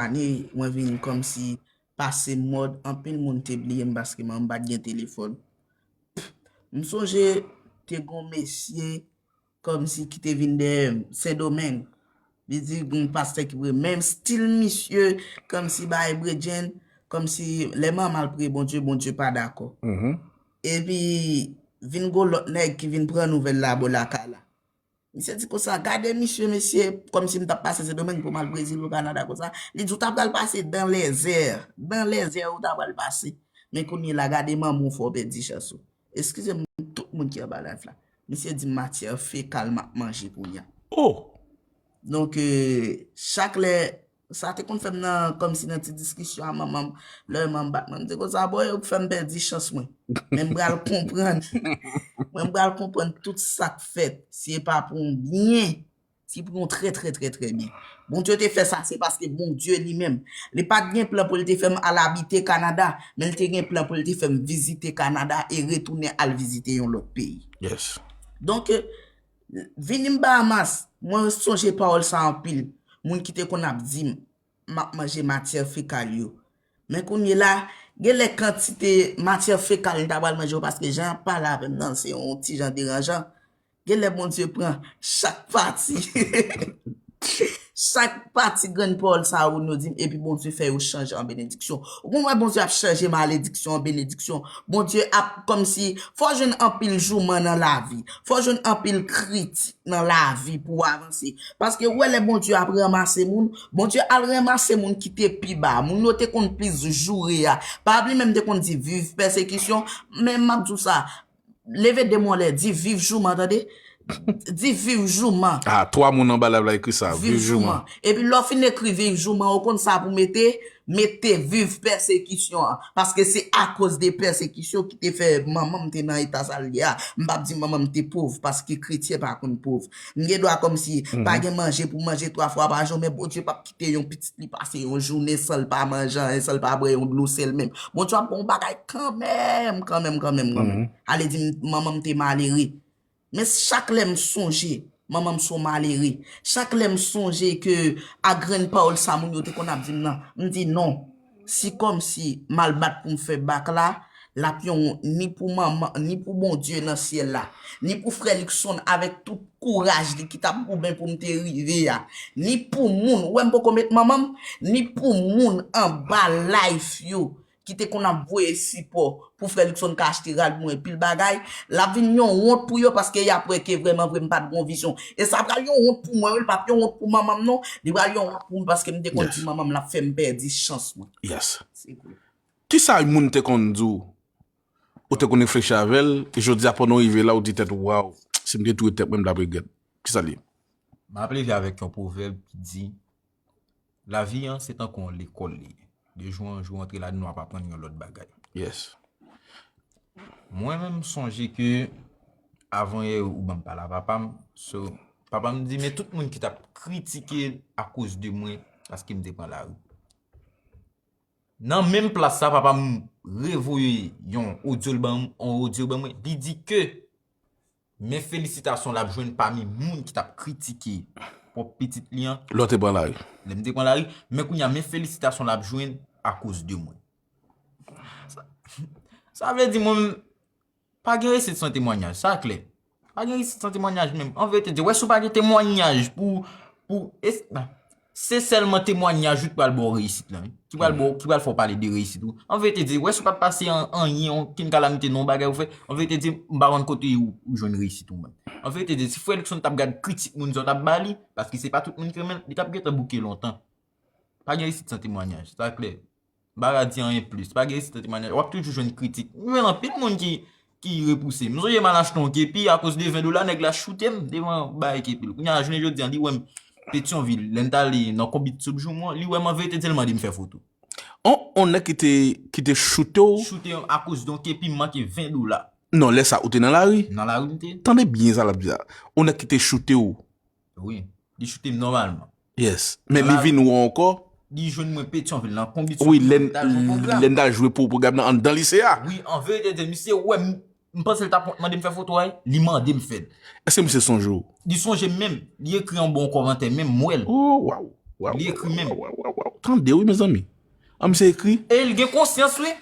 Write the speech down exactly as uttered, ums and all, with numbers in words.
ane, mwen vin kòmsi pase mòd, anpil moun te bliye m paske mwen m pa t gen telefòn. M sonje te gon mesye kòmsi ki te vin de Sendomeng. Li di gon pastè ki priye. Menm stil misye, kòmsi bay bredjenn, kòmsi lè manman l priye Bondye, Bondye pa dakò. Epi vin gon lòt nèg ki vin pran nouvèl la bò lakay la. Misye di konsa, gade misye, mesye, kòmsi m t ap pase Sendomeng pou m al Brezil ou Kanada konsa. Li di ou ta pral pase dans les airs. Dans les airs ou ta pral pase. Men kounye la, gade manman w fè w pèdi chans ou. Eskize m, tout moun ki anba live la. Misye di matyè fekal m ap manje kounye a. Oh! Donk, euh, chak lè, sa te konn fè m nan, kòmsi nan ti diskisyon a manman m, lè manman m bat mwen, m te konsa, bon, yo k fè m pèdi chans mwen. Men m pral konprann. Mwen, m pral konprann tout sa k fèt. Si e pa pou yon byen, si pou yon trè, trè, trè, trè byen. Bondye te fè sa, se paske Bondye li menm, li pa t gen plan pou l te fè m al abite Kanada, men l te gen plan pou l te fè m vizite Kanada e retounen al vizite yon lòt peyi. Yes. Donk, vini m Bahamas, mwen sonje pawòl sa anpil. Moun ki te konn ap di m, m ap manje matyè fekal yo. Men kounye la, gen lè kantite matyè fekal m ta pral manje yo, paske jan y ap pale avè m nan, se yon ti jan deranjan. Gen lè Bondye pran chak pati. Chak pati grenn pawòl sa yo nou di m, epi Bondye fè yo chanje an benediksyon. Ou konn wè Bondye ap chanje malediksyon an benediksyon. Bondye ap kòmsi, fò w jwenn anpil jouman nan lavi. Fò w jwenn anpil kritik nan lavi pou w avanse. Paske ou wè lè Bondye ap ranmase moun, Bondye al ranmase moun ki te pi ba, moun yo te konn plis joure a. Pab li menm te konn di viv pèsekisyon, men m ap di w sa, leve de men w anlè, di viv jouman, tande? Di viv jouman. Ah, twa moun anba live la ekri sa, viv jouman. Epi lè w fin ekri viv jouman, ou konn sa pou mete, mete viv pèsekisyon an. Paske se akoz de pèsekisyon ki te fè manman m te nan eta sa l ye a. M p ap di manman m te pòv, paske kretyen pa konn pòv. M gen dwa kòmsi pa gen manje pou manje twa fwa pa jou, men Bondye p ap kite yon pitit li pase yon jounen san l pa manje anyen, san l pa bwè yon dlo sèl menm. Bondye ap ba w yon bagay kanmenm, kanmenm, kanmenm, kanmenm. Ale di m, manman m te malere. Men chak lè m sonje, manman m se yon malere. Chak lè m sonje ke a grenn pawòl sa moun yo te konn ap di m nan, m di non. Si kòmsi m al bat pou m fè bak la, l ap yon wont ni pou manman, ni pou Bondye nan syèl la, ni pou frè Luckson avèk tout kouraj li ki t ap goumen pou m te rive a, ni pou moun, ou wè m poko met manman m, ni pou moun anba live yo ki te konn ap voye sipò pou frè Luckson ka achte rad mwen, pil bagay, l ap vin yon wont pou yo paske y ap wè ke vrèman vre m pa t gon vizyon. E sa pral yon wont pou mwen, wi, l p ap yon wont pou manman m non, li pral yon wont pou m paske m te konn di manman m l ap fè m pèdi chans mwen. Yes. Se vre. Kisa moun te konn di w? Ou te konn reflechi avè l, e jodi a pandan w rive la, ou di tèt ou, waw, si m te touye tèt mwen, m t ap regrèt. Kisa l ye? M ap leve avèk yon pwovèb ki di, lavi an se tankou yon lekòl li ye. De jou an jou, w antre ladan l, w ap aprann yon lòt bagay. Yes. Mwen menm, m sonje ke avan yè ou ban m pale a papa m, so, papa m di, men tout moun ki t ap kritike l akoz de mwen, paske m te pran lari. Nan menm plas sa, papa m revoye yon odyo l ban m, yon odyo ban mwen. Li di ke men felisitasyon l ap jwenn pami moun ki t ap kritike pwòp pitit li an. Lè w te pran lari. Lè m te pran lari, men kounye a, men felisitasyon l ap jwenn akoz de mwen. Sa, sa vle di, mwen, pa gen resit san temwanyaj, sa klè. Pa gen resit san temwanyaj menm. An verite, di, wè, si w pa gen temwanyaj pou, pou, es-, se sèlman temwanyaj ou ki pral ba w reyisit lan, wi. Ki pral ba w, ki pral fè w pale de reyisit ou. An verite, di, wè, si w pa t pase an, anyen, okenn kalamite, nan yon bagay ou fè, an verite, di, m pa konn kote ou, ou jwenn reyisit ou menm. An verite, di, si frè Luckson t ap gad kritik moun sa yo t ap ba li, paske se pa tout moun ki renmen l, li t ap gentan bouke lontan. Pa gen resit san temwanyaj, sa klè. M pa ka di anyen plis. Pa gen resit san temwanyaj. W ap toujou jwenn kritik. M jwenn anpil moun ki, ki repouse m. M sonje m al achte yon kepi, akoz de ven dola, nèg la choute m devan bagay kepi l. Kounye a, jounen jodi a, li wè m Petyonvil, lè n t ale nan konbit sou Joumon, li wè m an verite di l mande m fè foto. On, on nèg ki te, ki te choute w? Choute m akoz de yon kepi m manke ven dola. Non, lè sa, ou te nan lari? Nan lari m te. Tande byen sa l ap di a. On nèg ki te choute w? Wi. Li choute m nòmalman. Yes. Men li vin wè w ankò? Li jwenn mwen Petyonvil nan konbit sou Joumon, lè n t al jwe pwogram nan anndan lise a. Wi, an verite di, misye wè m, m panse l t ap mande m fè foto a, li mande m fè l. Èske misye sonje w? Li sonje m menm. Li ekri anba yon kòmantè menm, m wè l. Oh, waw, waw. Li ekri menm. Waw, waw, waw, waw. Tande wi, mezanmi. An, misye ekri. E l gen konsyans, wi.